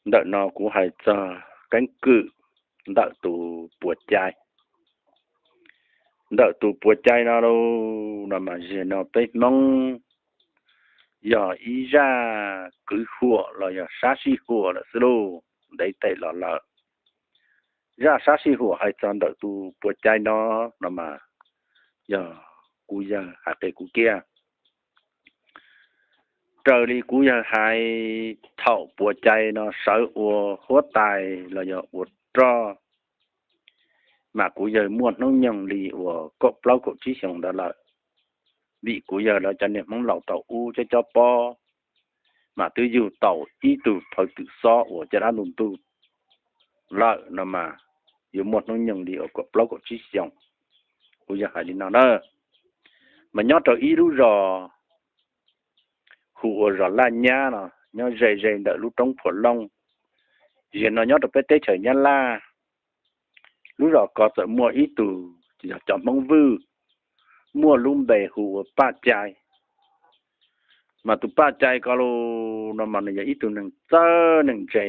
Ntawm no kuv hais txog keeb kwm ntawm tus puas cai. Ntawm tus puas cai no los no mas zaum no peb Hmoob yog ib zaj kwv huam los yog sab sij huam lawm xwb lauj, ntev tes los lawm. Zaj sab sij huam hais txog ntawm tus puas cai no, no mas yog kuv yawg hais qhia kuv kiag. Raws li kuv yawg hais, thaum puas cai no sawv ua huab tais los yog ua roj, mas kuv yawg muaj hnub nyoog li uas kaum plaub kaum tsib xyoos ntawd lawm. Vim kuv yawg lawv cov niag Hmoob laus thaum ub cob cob pob, mas twb yug tau ib tug phaw twm xob uas caj dab ntuj ntuj lawm no mas yuav muaj hnub nyoog li uas kaum plaub kaum tsib xyoos. Kuv yawg hais li no na, mas nyob rau ib lub zos hu ua zos Laj Nyab no, nyob ze ze ntawm lub roob Phuam Looj. Zaum no nyob rau peb teb chaws Nyab Laj, lub zos ko txawm muaj ib tug yog cov Hmoob Vwj, muaj lub npe hu ua Paj Cai. Mas tus Paj Cai ko los no mas nws yog ib tug neeg txawj neeg ntse,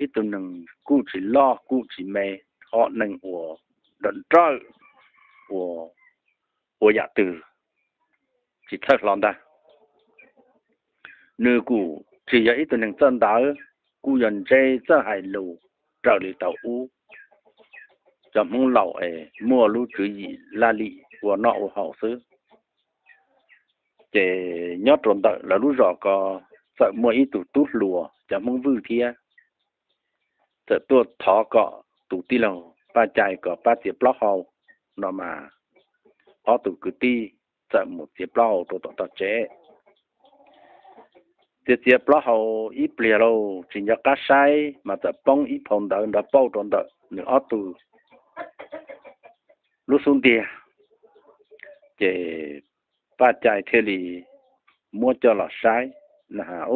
ib tug neeg kuj tsis loj kuj tsis me, ho neeg uas nrawm nrawm, ua yam twg tsis txhawj hlo ntag. Nws kuj tsis yog ib tug neeg txawj ntawv, kuj yog ntse txawj hais lus raws li thaum ub cov Hmoob laus es muaj lub tswv yim laj lim ua noj ua haus xwb. Ces nyob rau ntawm lawv lub zos ko txawm muaj ib tug tub hluas cov Hmoob Vwj thiab, txawm tuaj thov kom tus tij laug Paj Cai kom pab txiav plaub hau no mas, ob tug kwv tij txawm mus txiav plaub hau rau tom tog tsev. Txiav txiav plaub hau ib pliag lauj, tsis nco qab saib mas txawm poob ib phau ntawv nrov pauj rau ntawm nws ob tug lub xub ntiag. Ces Paj Cai thiaj li muab coj los saib na has,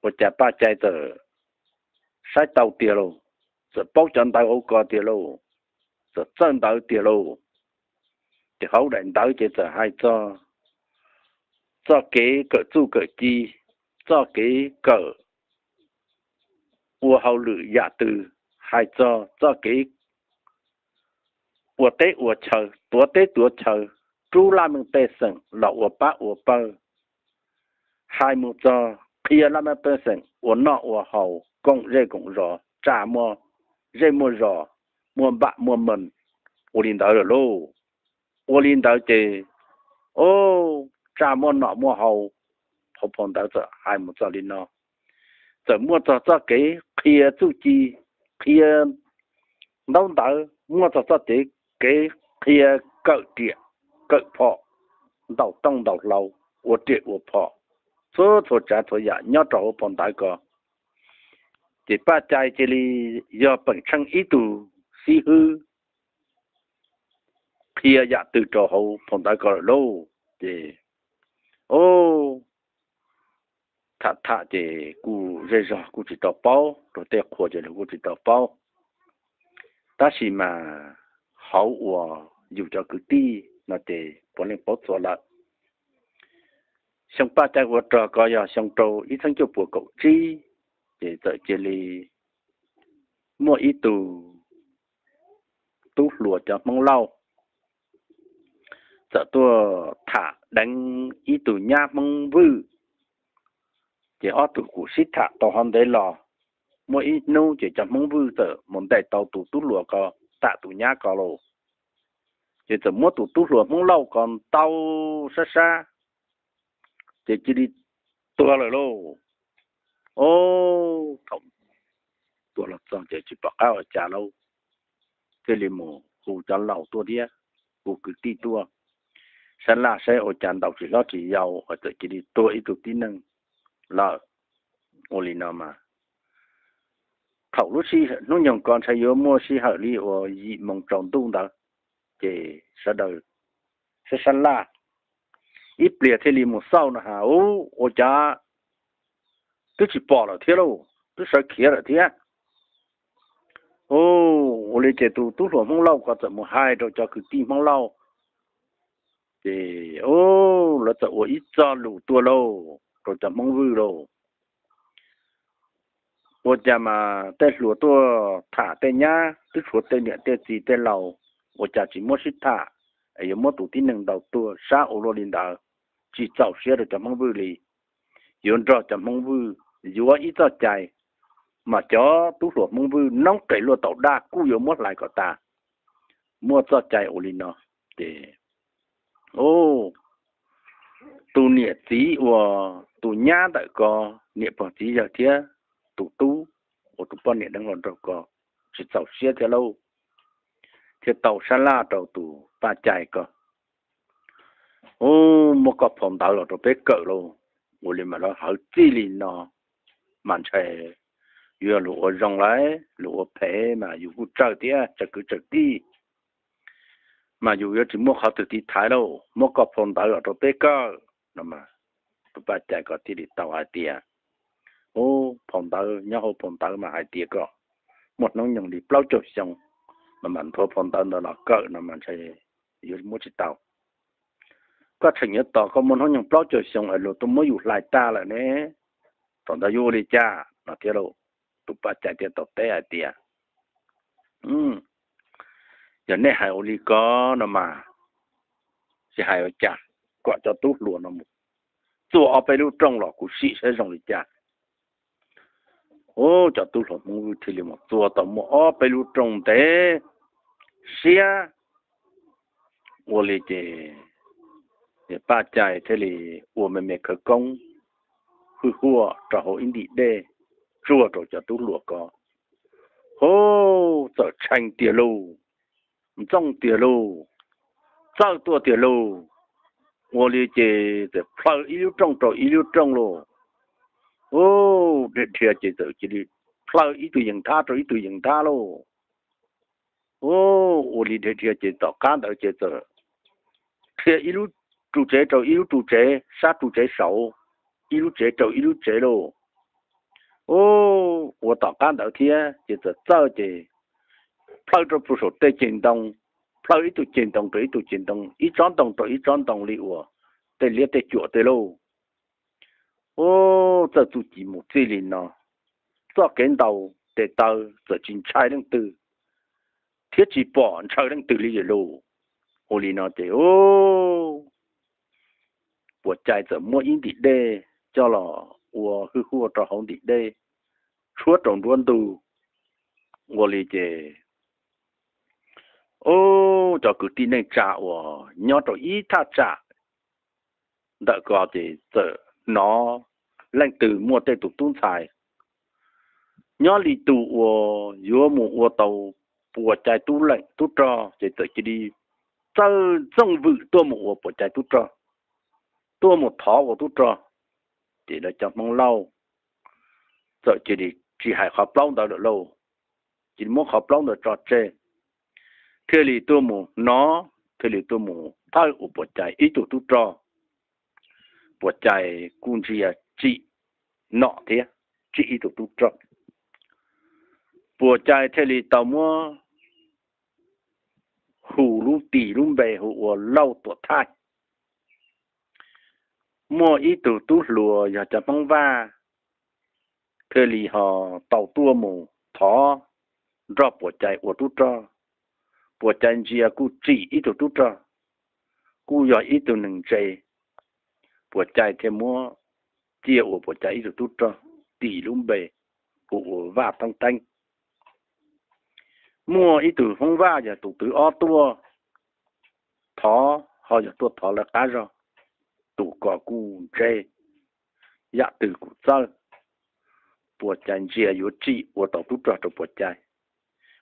ua cas Paj Cai txawm saib tau tiag lauj, txawm paub cov ntawv hauv ko tiag lauj, txawm txawj ntawv tiag lauj. Ces hauv daim ntawv ces txawm hais txog txoj kev kawm txuj kawm ci, txoj kev kawm ua hauj lwm yam twg, hais txog txoj kev ua teb ua chaw, tuav teb tuav chaw, rub laj mej pej xeem los ua pab ua pawg, hais mus txog qhia laj mej pej xeem ua noj ua haus, koom zej koom zos, tsa muaj zej muaj zos, muaj npam muaj mees, ua li ntawd lawm lauj. Ua li ntawd ces, o, tsa muaj nom muaj haus. Hauv phau ntawv txawm hais mus txog li no, txawm muaj txog txoj kev qhia txuj ci, qhia ntaub ntawv, muaj txog txoj kev, kev qhia kawm riam kawm phom, ntaus tooj ntaus hlau, ua riam ua phom, txhua txhua tsav txhua yam nyob rau hauv phau ntawv ko. Ces Paj Cai cia li yog peem tsheej ib tug xib hwb qhia yam twg rau hauv phau ntawv ko lawm lauj. Ces, o, tham tham ces kuj zej zog kuj tsis tau paub, rau tej qhua ces kuj tsis tau paub. Tab sis mas hauv uas yus cov kwv tij no ces puav leej paub txhua lawm. Xyoo Paj Cai ua rog ko yog xyoo rau ib txhiab cuaj puas kaum tsib, ces txawm cia li muaj ib tug tub hluas cov Hmoob Lauj txawm tuaj tham deev ib tug nyab Hmoob Vwj. Ces ob tug kuj sib tham tau hov ntev los, muaj ib hnub ces cov Hmoob Vwj txawm mus ntes tau tus tub hluas ko, tham tus nyab ko lauj. Ces txawm muab tus tub hluas Hmoob Lauj ko ntaus sab sab, ces cia li tuag lawm lauj. O, thaum tuag los txog ces tsis pom qab ua cas lauj, thiaj li mus hu cov laus tuaj thiab, hu kwv tij tuaj sab laj saib ua cas ntaus tsis hlob tsis yau es txawm cia li tuag ib tug tib neeg lawm. Ua li no mas, thaum lub sij hnub nyoog ko ntshai yuav muaj sij hawm li uas yim moos tsaus ntuj ntawd, ces sawv daws sab sab laj ib pliag thiaj li mus xauj no has, u, ua cas twb tsis pom lawm thiab lauj, twb sawv khiav lawm thiab. U, ua li ces tus tub hluas Hmoob Lauj ko txawm mus hais rau cov kwv tij Hmoob Lauj, ces, u, lawv txawm ua ib txoj lus tuaj lauj rau cov Hmoob Vwj lauj. Ua cas mas tej hluas tuaj tham tej nyab twb tshuav tej niam tej txiv tej laus, ua cas tsis muab sib tham, es yuav muab tus tib neeg ntaus tuag sab ua luaj li ntawd, tsis txaus siab rau cov Hmoob Vwj li. Yuav nrog cov Hmoob Vwj yuav ib txoj cai, mas cov tub hluas Hmoob Vwj noob qes luaj taus daj kuj yuav muab hlais kom tas, muaj txoj cai ua li no. Ces tus niam txiv uas tus nyab ntawm ko, niam pog txiv yawg thiab tus tub uas tus poj niam deev los nrog ko, tsis txaus siab thiab lauj, thiaj tau sab laj rau tus Paj Cai ko, Ub, muab koj phau ntawv los rau peb kawm lauj. Ua li mas lawv hawv txij li no, mas ntshai yuav yog luag ua zoo lawm, luag ua phem mas yus kuj tsawg thiab, tsawg kwv tsawg tij, mas yus yuav tsis muaj qhov twg tiv thaiv lauj, muab koj phau ntawv los rau peb kawm no. Tus Paj Cai ko thiaj li tau hais tias, Ub, phau ntawv, nyob hauv phau ntawv mas hais tias kom muaj hnub nyoog li plaub caug xyoo no mas nthuav phau ntawv ntawd los kawm no mas ntshai yuav muab tsis tau. Koj tseem yuav tos koj muaj hnub nyoog plaub caug xyoo es luag tuaj muab yus hlais tag lawm ne, thaum ntawd yuav ua li cas no thiab lauj. Tus Paj Cai thiaj tau teb hais tias, Yog nej hais ua li ko no mas, tsis hais ua cas, kom cov tub hluas no mus txua ob peb lub rooj los kuv sim saib zoo li cas. Ub, cov tub hluas Hmoob Vwj thiaj li mus txua tau muaj ob peb lub rooj ntev siab. Ua li ces Paj Cai thiaj li ua me me khawv koob hwj huaj rau hauv ib ntim dej tsuag rau cov tub hluas ko. Ub, txawm tshee tiag lauj, ntxooj tiag lauj, txawj tuaj tiag lauj. Ua li ces txawm plhaw ib lub rooj rau ib lub rooj lauj. Ub, dhia dhia ces txawm cia li plhaw ib tug yees thab rau ib tug yees thab lauj. Ub, ua li dhia dhia ces tom qab ntawd ces txawm dhia ib lub ru tsev rau ib lub ru tsev, sab ru tsev saud, ib lub tsev rau ib lub tsev lauj. Ub, ua tom qab ntawd thiab ces txawm txawj ces plhaw rau puag saum tej ceg ntoo, plhaw ib tug ceg ntoo rau ib tug ceg ntoo, ib tsob ntoo rau ib tsob ntoo li uas tej liab tej cuam tej lauj. Ub, txawj txuj ci mus txij li no, txoj kev ntaus tes taw txawm tsis ntshai leej twg thiab tsis pom ntshaw leej twg li lawm lauj. Ua li no ces, ub, Puas Cai txawm muab ib ntim dej coj los ua hwj huaj rau hauv ntim dej, tshuab rau nruab ntug. Ua li ces, ub, cov kwv tij neej tsa uas nyob rau ib thaj tsam ntawm ko ces txawm hnov leej twg muaj tej tus tub ntxhais nyob li tus uas yuav mus ua tau Puas Cai tub leej tub rog ces txawm cia li txawj ntxooj vwm tuaj mus ua Puas Cai tub rog, tuaj mus thov ua tub rog. Ces lawv cov Hmoob Lauj txawm cia li tsis hais qhov plaub ntawd lawm lauj, cia li muab qhov plaub ntawd tso tseg, thiaj li tuaj mus hnov, thiaj li tuaj mus thawj ua Puas Cai ib tug tub rog. Puas Cai kuj ntsia tsim nom thiab, tsim ib tug tub rog. Puas Cai thiaj li tau muab hu lub tis lub npe hu ua Lauj Tuam Thaij. Muaj ib tug tub hluas yog cov Hmoob Vaj thiaj li ho tau tuaj mus thov nrog Puas Cai ua tub rog. Puas Cai ntsia kuj tsim ib tug tub rog, kuj yog ib tug neeg ntse. Puas Cai thiaj muab cia ua Puas Cai ib tug tub rog, tis lub npe hu ua Vaj Thoob Theeb. Muaj ib tug Hmoob Vaj yog tus twv ob tuaj thov, ho yog tuaj thov lawv qab zog, tus ko kuj ntse, yam twg kuj txawj. Puas Cai ntsia yuav tsim ua tau tub rog rau Puas Cai,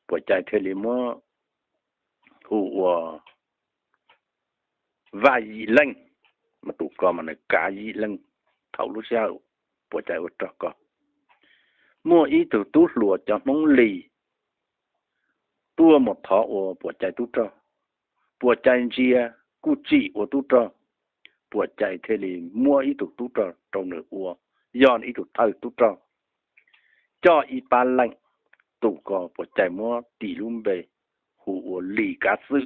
Puas Cai thiaj li muab hu ua Vaj Yim Leej, mas tus ko mas nws kav Yim Leej thaum lub sij hawm Puas Cai ua rog ko. Muaj ib tug tub hluas cov Hmoob Lis tuaj mus thov ua Puas Cai tub rog, Puas Cai ntsia kuj tsim ua tub rog, Puas Cai thiaj li muab ib tug tub rog rau nws ua, yog ib tug thawj tub rog, coj ib pab leej. Tus ko Puas Cai muab tis lub npe hu ua Lis Kav Xwm.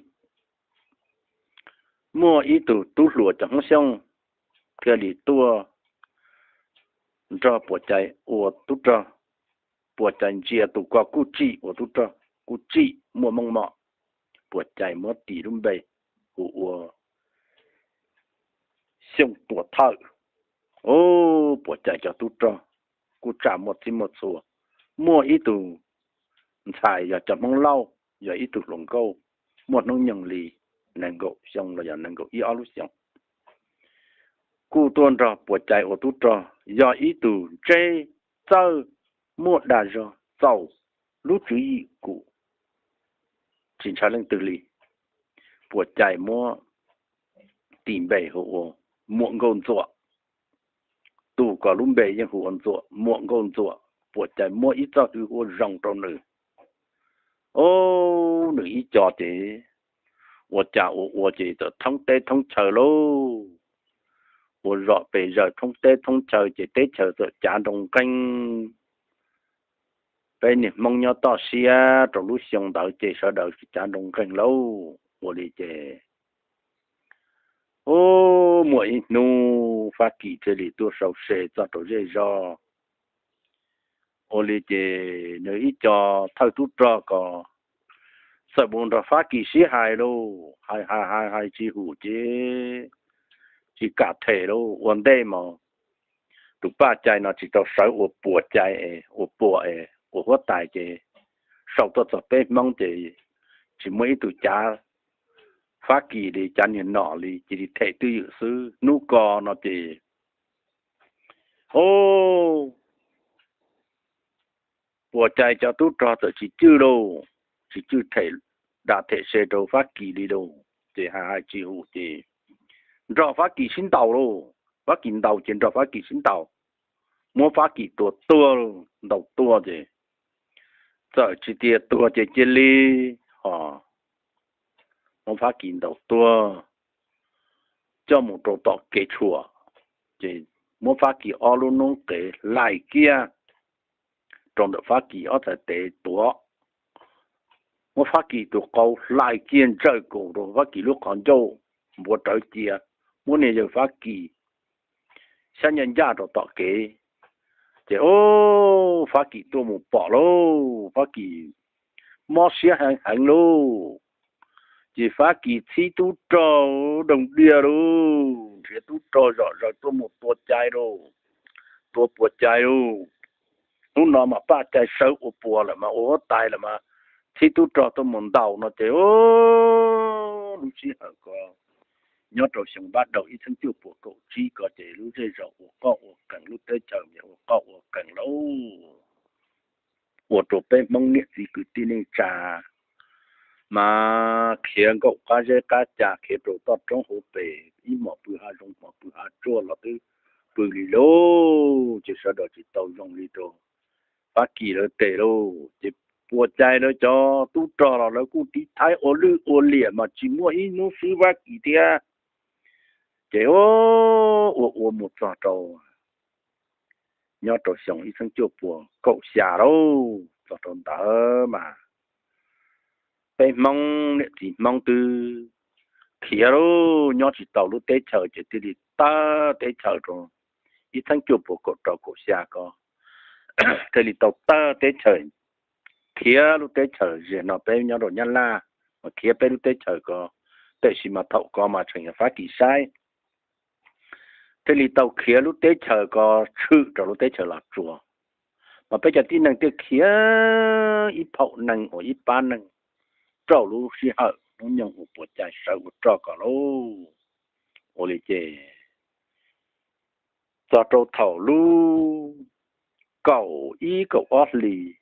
Muaj ib tug tub hluas cov Hmoob Xyooj thiaj li tuaj nrog Puas Cai ua tub rog. Puas Cai ntsia tus ko kuj tsim ua tub rog, kuj tsim muaj meej mom. Puas Cai muab tis lub npe hu ua Xyooj Tuam Thawj. Puas Cai cov tub rog kuj tsa muaj txhij muaj txhua, muaj ib tug ntxhais yog cov Hmoob Lauj, yog ib tug hluas nkauj muaj hnub nyoog li nees nkaum xyoo los yog nees nkaum ib ob lub xyoos, kuj tuaj nrog Puas Cai ua tub rog, yog ib tug ntseb txawj, muaj dag zog, txaus lub tswv yim kuj tsis ntshaw leej twg li. Puas Cai muab tis npe hu ua Muam Nkauj Ntxuam. Tus ko lub npe yeej hu ua Ntxuam, Muam Nkauj Ntxuam. Puas Cai muab ib txoj hwj huaj zoo rau nws. Au, nws ib co ces ua cas ua ua ces txawm thoob teb thoob chaw lauj. Ua zom pes zaws thoob teb thoob chaw ces teb chaws txawm cav nroo nqeeg. Peb niag Hmoob nyob toj siab rau lub xyoo ntawd ces sawv daws tsis cav nroo nqeeg lauj. Ua li ces, u, muaj ib hnub Fab Kis thiaj li tuaj sau se txog rau zej zog. Ua li ces nws ib co thawj tub rog ko txawm mus nrog Fab Kis sib hais lauj, hais hais hais hais tsis hum ces tsis kam them lauj. Ua ntej mas tus Paj Cai no tsis tau sawv ua Puas Cai, ua Puas es ua huab tais ces sau tuaj txog peb Hmoob ces tsis muaj ib tug cav Fab Kis li, cav niag nom li, cia li them twj ywm xwb. Hnub ko no ces, u, Puas Cai cov tub rog txawm tsis cwj lauj, tsis cwj them, da them se rau Fab Kis li lauj. Ces hais hais tsis hum ces nrog Fab Kis sib ntaus lauj. Fab Kis ntaus ces nrog Fab Kis sib ntaus, muab Fab Kis tua tuag, ntaus tuag ces txawm tsis tias tuag ces cia li, ho, muab Fab Kis ntaus tuag coj mus rau tom kev tshuam, ces muab Fab Kis ob lub noob qes hlais kiag rau ntawm Fab Kis ob txhais tes tuav, muab Fab Kis tus qau hlais kiag ntsawj kaus rau Fab Kis lub qhov ncauj, npuav rawv cia, muab niag yawg Fab Kis xyab ncaj ncaj rau tom kev. Ces, u, Fab Kis tuaj mus pom lauj, Fab Kis mob siab heev heev lauj. Ces Fab Kis txhib tub rog doog diaj lauj, nrhiav tub rog zom zaws tuaj mus tua Cai lauj, tua Puas Cai lauj. Hnub no mas Paj Cai sawv ua Puas lawm mas, ua huab tais lawm mas, txhib tub rog tuaj mus ntaus no ces, u, lub sij hawm ko nyob rau xyoo npab daug ib txhiab cuaj puas kaum tsib ko ces lub zej zos ua qoj ua qees, lub teb chaws mas ua qoj ua qees lauj. Ua rau peb Hmoob niam txiv kwv tij neej tsa mas khiav nkaum qab zeb qab ca, khiav rau toj roob hauv pes, ib hmos pw hav zoov, hmos pw hav tsuag los twb pw li lauj. Ces sawv daws tsis tau zoo li rau Fab Kis lawv tes lauj. Ces Puas Cai lawv cov tub rog los lawv kuj tiv thaiv ua lwj ua liam mas tsis muaj ib hnub swb Fab Kis thiab. Ces ua ua mus txog rau, nyob rau xyoo ib txhiab cuaj puas kaum xya lauj, txog rau ntawd mas peb Hmoob niam txiv Hmoob twb khiav lauj, nyob tsis tau lub teb chaws ces thiaj li tawm teb chaws rau ib txhiab cuaj puas kaum rau kaum xya ko, thiaj li tau tawm teb chaws, khiav lub teb chaws. Zaum no peb nyob rau Nyab Laj mas khiav peb lub teb chaws ko, tiam sis mas thaum ko mas tseem yog Fab Kis saib, thiaj li tau khiav lub teb chaws ko tshwm rau lub teb chaws Los Tsuas. Mas peb cov tib neeg thiaj khiav ib phaum neeg uas ib pab neeg rau lub sij hawm hnub nyoog uas Puas Cai sawv ua rog ko lauj. Ua li ces txog rau thaum lub kaum ib kaum ob hlis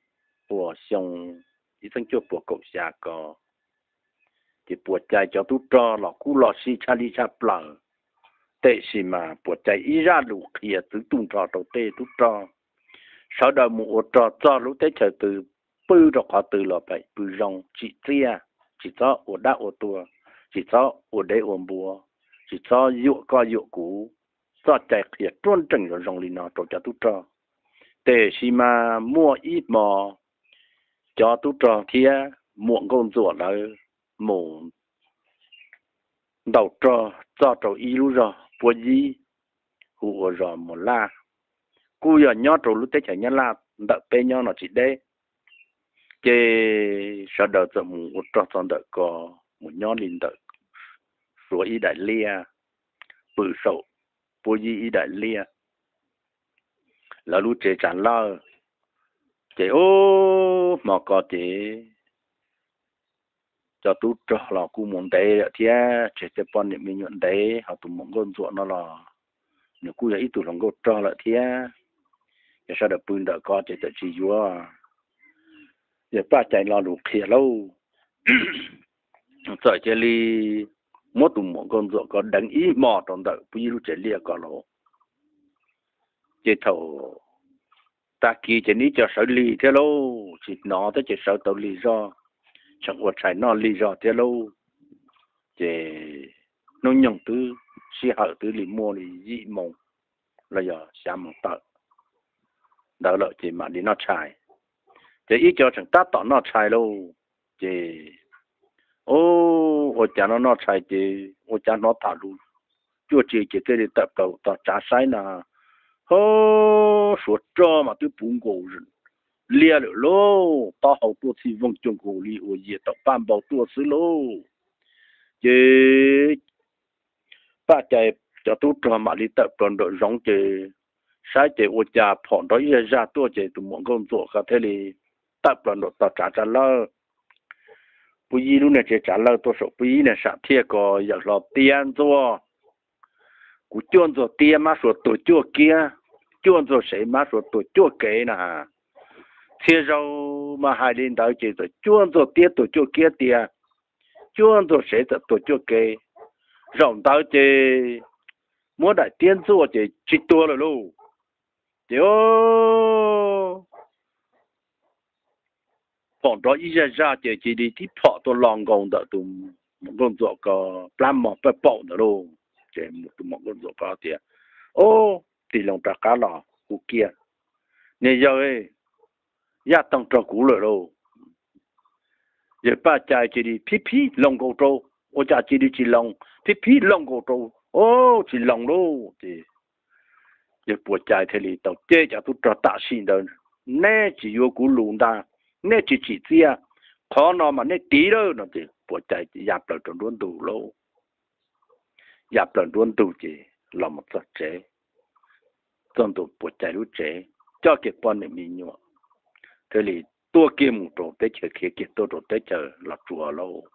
uas xyoo ib txhiab cuaj puas kaum xya ko, ces Puas Cai cov tub rog los kuj los sib tshaj lij tshaj plaws, tiam sis mas Puas Cai ib zaj lus qhia txwv tu nrho rau tej tub rog, sawv daws mus ua rog txog lub teb chaws twg, pw rau qhov twg los pw zoo tsim txiaj, tsis txhob ua dab ua tuag, tsis txhob ua dev ua npua, tsis txhob yuam koj yuam kuv. Txoj cai qhia ruaj nrees zoo zoo li no rau cov tub rog. Tiam sis mas muaj ib hmo cov tub rog thiab Muam Nkauj Ntxuam lawv mus ntaus rog txog rau ib lub zos Puab Yib, hu ua zos Muas Laj, kuj yog nyob rau lub teb chaws Nyab Laj ntawm peb nyob no tsis deb. Ces sawv daws txawm mus ua rog txog ntawm ko, mus nyob li ntawm Suav ib daim liaj, pw saum Puab Yib ib daim liaj, lawv lub tsev tsav lawj. Ces ub hmo ko ces cov tub rog los kuj mus ntev lawm thiab, tseg tej poj niam me nyuam ntev, ho tus muam Nkauj Ntxuam no los nws kuj yog ib tug hluas nkauj rog lawm thiab. Ces sawv daws pw ntawm ko ces txawm tsis yuav, yawg Paj Cai lo lus qhia lauj, txawm cia li muab tus muam Nkauj Ntxuam ko deev ib hmo rau ntawm Puab Yib lub tsev liaj ko lauj. Ces thaum tag kis ces nws ib co sawv lig thiab lauj, tsis hnov thiab ces sawv tau lig zog, tseem ua tshais noj lig zog thiab lauj. Ces hnub nyoog twb sij hawm twb li muaj li yim moos los yog xya moos tawm ntawd lawm ces mam li noj tshais. Ces ib co tseem tab tom noj tshais lauj, ces ua cas no noj tshais ces ua cas hnov tham lus cuaj tse ces thiaj li tawm plaws tog tsav saib na, ho Suav rog mas twb puv nkaus liaj lawm lauj, taub hau tuaj txhij vooj cuag nkaus li uas yias tawm paj npau tuaj xwb lauj. Ces Paj Cai cov tub rog mam li tawm plaws nraum zoov ces saib ces ua cas phom nrov ib zaj zaj tuaj ces tus muam Nkauj Ntxuam ko thiaj li tawm plaws nraum tog tsav tsav lawj, Puab Yib lub niag tsev tsav lawj tuaj saum Puab Yib niag sam thiaj ko yawm hlo tiab ntxuaj. Kuv cuaj ntxuag tiab mab suav tuag cuaj kiab, cuaj ntxuag sev mab suav tuag cuaj kev na. Txhia zaus mas hais li ntawd ces txawm cuaj ntxuag tiab tuag cuaj kiab tiag, cuaj ntxuag sev txawm tuag cuaj kev. Zaum ntawd ces muab daim tiab ntxuaj ces tsis tuag lawm lauj. Ces phom nrov ib zaj zaj ces cia li tib phom tuaj lo nkaus ntawm tus muam Nkauj Ntxuam ko plab mog paj paum ntawd lauj. Ces tus muam Nkauj Ntxuam ko tias, Ob, tig loo rov qab los kuv kiag, niag yawg, yaj toog rau kuv lawm lauj. Yawg Paj Cai cia li phib phib loo nkaus rau, ua cas cia li tsis loo, phib phib loo nkaus rau, o, tsis loo lauj. Ces yawg Puas Cai thiaj li tau cem cov tub rog tam sim ntawd, Neb tsis yuav kuv lus ntag, neb tsis tsim txiaj, qhov no mas neb tiv lawm no ces Puas Cai ya plaws rau nruab ntug lauj. Ya plaws nruab ntug ces los mus txog tsev, txog ntua Puas Cai lub tsev, coj kiag poj niam me nyuam, thiaj li tuaj kiag mus rau teb chaws, khiav kiag tuaj rau teb chaws Los Tsuas lauj.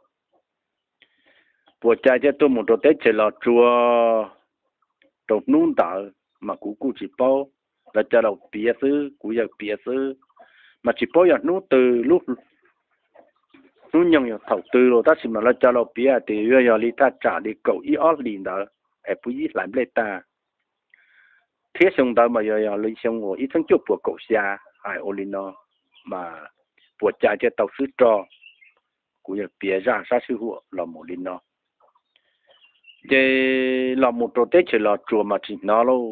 Puas Cai thiaj tuaj mus rau teb chaws Los Tsuas. Rau hnub ntawd mas kuv kuj tsis paub, lawv cov laus piav xwb, kuv yawg piav xwb, mas tsis paub yog hnub twg, hnub nyoog yog thaum twg los tab sis mas lawv cov laus piav hais tias yuav yog li thaj tsam li kaum ib ob hlis ntawd es Puas Yib hlais nplej tag, thiab xyoo ntawd mas yog yog li xyoo uas ib txhiab cuaj puas kaum xya, hais ua li no, mas Puas Cai thiaj tau swb rog. Kuv yawg piav zaj sab sib huam los mus li no. Ces los mus rau teb chaws Los Tsuas mas tsis hnov lauj,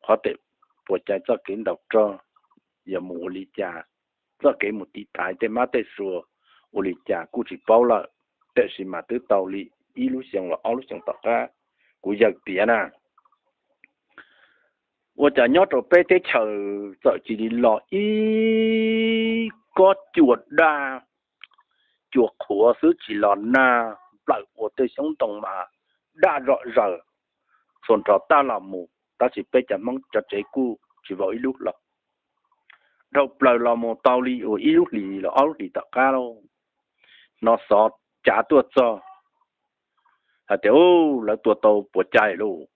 qhov tias Puas Cai txoj kev ntaus rog yog mus ua li cas, txoj kev mus tiv thaiv tej mab tej sua ua li cas kuj tsis paub lawm, tiam sis mas twb tau li ib lub xyoo los ob lub xyoo tom qab, kuv yawg piav na. Ua cas nyob rau peb teb chaws txawm cia li los ib kob cua daj, cua qhuav xwb tsis los nag, nplawm ua tej xyoob ntoo mas daj zom zaws, txhua nrho tag los mus, tab sis peb cov Hmoob cov tsev kuj tsis vau ib lub hlo. Dhau plaws los mus tau li uas ib lub hlis los ob lub hlis tom qab lauj, hnov xov cav tuaj txog hais tias, Ub, lawv tua tau Puas Cai lauj.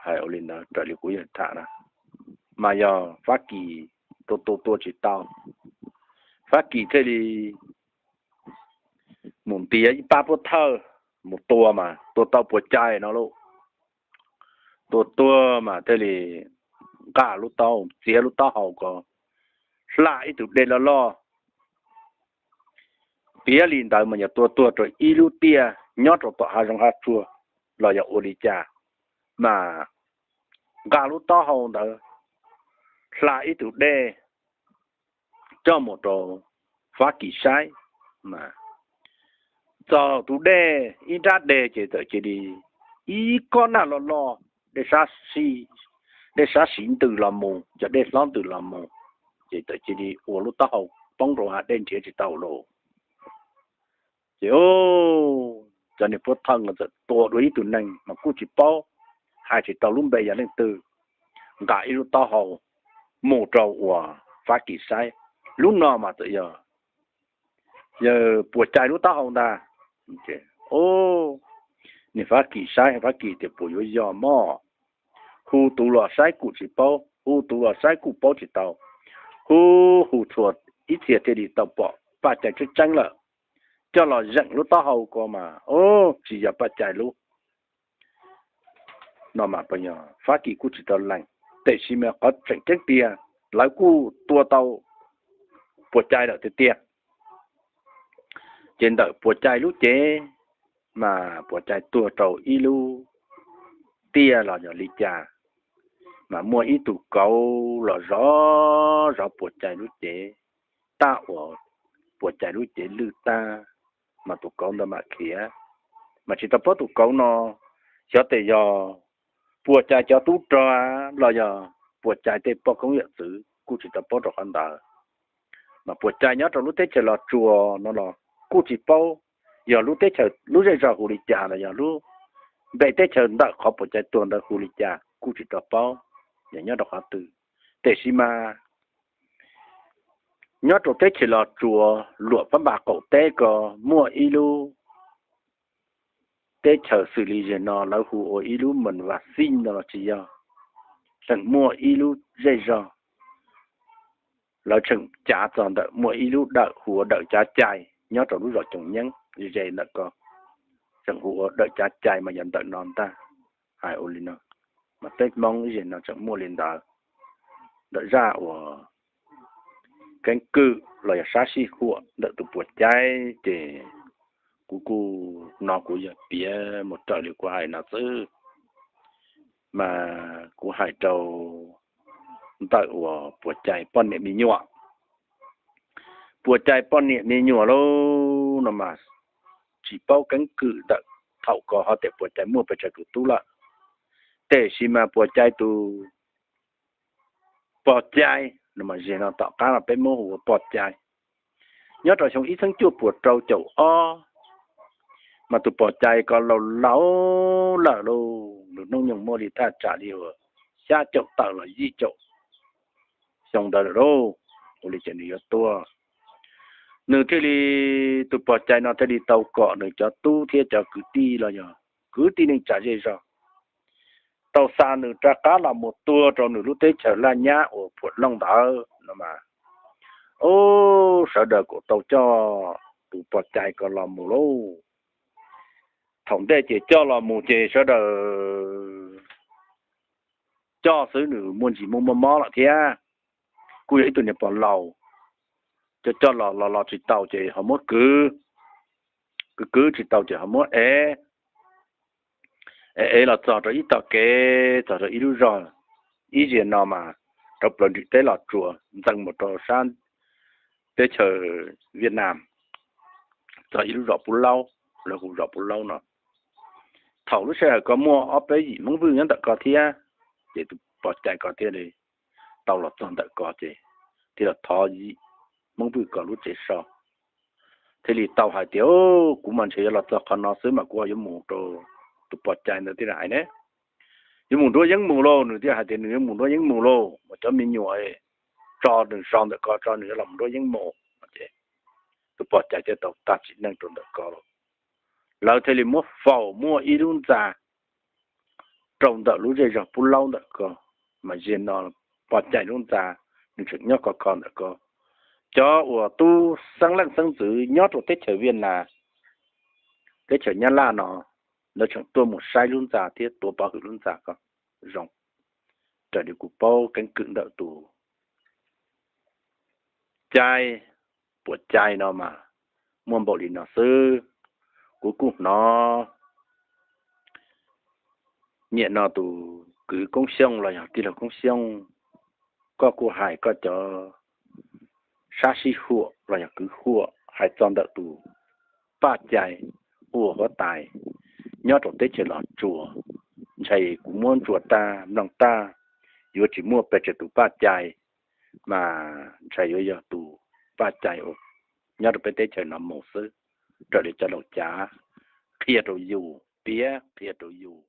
Hais ua li ntawd raws li kuv yawg tham na, mas yog Fab Kis tua tua tua tsis tau, Fab Kis thiaj li mus ntiav ib pab pov thawj mus tua mas tua tau Puas Cai no lauj. Tua tuag mas thiaj li nqa lub taub, txiav lub taub hau ko, hla ib tug dej loj loj. Piav li ntawd mas yog tua tuag rau ib lub tiaj nyob rau tom hav zoov hav tsuag los yog ua li cas, mas nqa lub taub hau ntawd hla ib tug dej coj mus rau Fab Kis saib, mas txog tus dej ib nrab deg ces txawm cia li ib kob nag loj loj, dej sab siv ntws los mus, cov dej hlob ntws los mus. ces txawm cia li ua lub taub hau poob rau hav dej nrhiav tsis tau lawm. Ces cov niag pov thawj no txawm tua dua ib tug neeg mas kuj tsis paub, hais tsis tau lub npe yog leej twg, nqa ib lub taub hau mus rau uas Fab Kis saib. Lub no mas txawm yog yawg Puas Cai lub taub hau ntag. Niag Fab Kis saib, Fab Kis tias puas yuav yog mog, hu tus los saib kuj tsis paub, hu tus los saib kuj paub tsis tau, hu hu txhua ib txhia thiaj li tau pom Paj Cai tseeb tseeb lawm. Coj los zeem lub taub hau ko mas tsis yog Paj Cai lub no mas Fab Kis kuj tsis tau lees, tiam sis mas qhov tseem ceeb tiag lawv kuj tua tau Puas Cai lawm tiag tiag. Ces ntawm Puas Cai lub cev mas Puas Cai tuag rau ib lub tiaj los yog li cas, mas muaj ib tug kauv los zov zov Puas Cai lub cev, tag uas Puas Cai lub cev lwj tag, mas tus kauv ntawd mam khiav. Mas tsis tau paub tus kauv no xyov tes yog Puas Cai cov tub rog los yog Puas Cai tej poj koob yawm txwv kuj tsis tau paub rau qhov ntawd. Mas Puas Cai nyob rau lub teb chaws Los Tsuas no los kuj tsis paub yog lub teb chaws lub zej zog hu li cas los yog lub npe teb chaws ntawm qhov Puas Cai tuag ntawd hu li cas kuj tsis tau paub yog nyob rau qhov twg. Tiam sis mas nyob rau teb chaws Los Tsuas luam pab npas qaum teb ko muaj ib lub teb chaws xws li zem no lawv hu ua ib lub Mes Vas Xij no los tsis yog, tseem muaj ib lub zej zog lawv tseem cav txog ntawm muaj ib lub dawm hu ua Dawm Cav Cai nyob rau lub zos Coom Nyeeb ze ntawm ko, tseem hu ua Dawm Cav Cai mas yog ntawm no ntag. Hais ua li no, mas peb Hmoob ib zej no tseem muaj li ntawd. Ntawm zaj uas keeb kwm los yog sab sij huam ntawm tus Puas Cai ces kuv kuj hnov kuv yawg piav mus raws li kuv hais no xwb. Mas kuv hais rau ntawm uas Puas Cai poj niam me nyuam. Puas Cai poj niam me nyuam lauj no mas tsis paub keeb kwm ntawm thaum ko hais tias Puas Cai muaj pes tsawg tus tub lawm. Tiam sis mas Puas Cai tus pog Cai no mas zej no tom qab no peb muab hu ua pog Cai. Nyob rau xyoo ib txhiab cuaj puas rau caum ob, mas tus pog Cai ko laus laus lawm lauj, nws hnub nyoog muaj li thaj tsam li uas xya caum tawm los yim caum xyoo ntawd lawm lauj, ua li ces nws yuav tuag. Nws thiaj li, tus pog Cai no thiaj li tau kom nws cov tub thiab cov kwv tij los yog kwv tij neej tsa zej zog tau xa nws rov qab los mus tuag rau nws lub teb chaws Laj Nyab uas Phuam Looj ntawd no mas, ub, sawv daws kuj tau coj tus pog Cai ko los mus lauj. Thaum ntej ces coj los mus ces sawv daws coj xwb nws muaj ntsis muaj mob mob lawm thiab, kuj yog ib tug niag pog laus, coj coj los los los tsis tau ces ho muab kwv, kwv kwv tsis tau ces ho muab ev, ev ev los txog rau ib tog kev, txog rau ib lub zog, ib zej no mas rau plaws nrim teb Los Tsuas ntxeev mus rau sab teb chaws Viaj Nam, txog ib lub zos Pub Laub, lawv hu zos Pub Laub no. Thaum lub sij hawm ko muaj ob peb yim Hmoob Vwj nyob ntawm ko thiab, ces tus pog Cai ko thiaj li tau los txog ntawm ko ces thiaj los thov yim Hmoob Vwj ko lub tsev so. Thiaj li tau hais tias, kuv mas ntshe yuav los txog qhov no xwb mas kuv yuav mus rau, tus pog Cai ntawd thiaj hais ne, yuav mus nruab yeeb mus lauj, nws thiaj hais tias nws yuav mus nruab yeeb mus lauj, mas cov me nyuam tso nws so ntawm ko tso, nws yuav los mus nruab yeeb mus. Tus pog Cai thiaj tau tag sim neej rau ntawm ko lauj. Lawv thiaj li muab faus muaj ib lub ntxa rau ntawm lub zej zog Pub Laub ntawm ko, mas zej no pog Cai lub ntxa nws tseem nyob khov kho ntawm ko. Cov uas tub xeeb leej xeeb ntxwv nyob rau teb chaws Viaj Nam, teb chaws Nyab Laj no, lawv tseem tuaj mus saib lub ntxa thiab tuav pov hwm lub ntxa ko zoo, raws li kuv paub keeb kwm ntawm tus Cai, Puas Cai no mas muaj npaum li no xwb. Kuv kuj hnov nyiam no tus kwv Koob Xyooj los yog tij laug Koob Xyooj, koj kuj hais koj cov sab sib huam los yog kwv huam hais txog ntawm tus Paj Cai ua huab tais nyob rau teb chaws Los Tsuas, ntshai kuv muab ntsuas tag mloog tag yuav tsis muaj pes tsawg tus Paj Cai mas ntshai yuav yog tus vaj cai uas nyob rau peb teb chaws no mus xwb, raws li cov laus cav qhia rau yus, piav qhia rau yus.